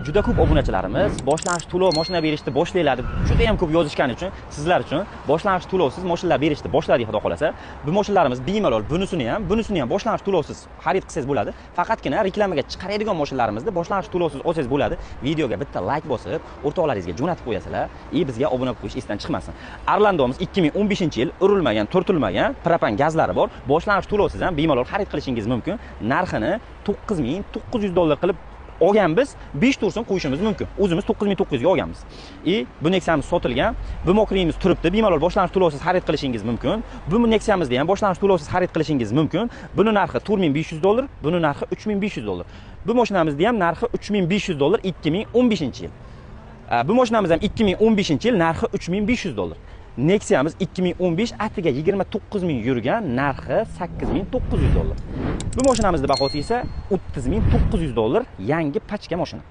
Juda ko'p obunachilarimiz boshlang'ich to'lov mashina berishni boshlanglar deb juda ham ko'p yozishgani uchun sizlar uchun boshlang'ich to'lovsiz mashinalar berishni boshladik, xudo xolasa. Bu mashinalarimiz bemalol bunisini ham boshlang'ich to'lovsiz xarid qilsangiz bo'ladi. Faqatgina reklamaga chiqaradigan mashinalarimizni boshlang'ich to'lovsiz olsangiz bo'ladi. Videoga bitta layk bosib, o'rtoqlaringizga jo'natib qo'yasizlar и bizga obuna bo'lib qo'yish esdan chiqmasin. Orlandomiz 2015-yil, urilmagan, turtilmagan, propan gazlari bor. Boshlang'ich to'lovsiz ham bemalol xarid qilishingiz mumkin. Narxini 9900 dollar qilib olganmiz, 5 4 so'm qo'yishimiz mumkin. O'zimiz 9900 ga olganmiz. И bu Nexia'miz sotilgan. Bu Mokrinimiz turibdi. Bemalol boshlang'ich to'lovsiz xarid qilishingiz mumkin. Bu Nexia'mizni ham boshlang'ich to'lovsiz xarid qilishingiz mumkin. Buni narxi 4500 dollar, buni narxi 3500 dollar. Bu mashinamizni ham narxi 3500 dollar, 2015-yil. Bu mashinamiz ham 2015-yil, narxi 3500 dollar. Nexia'miz 2015, atiga 29 ming yurgan, narxi 8900 dollar. Bu mashinamizni bahosi esa 30 900 dollar, yangi pachka mashina.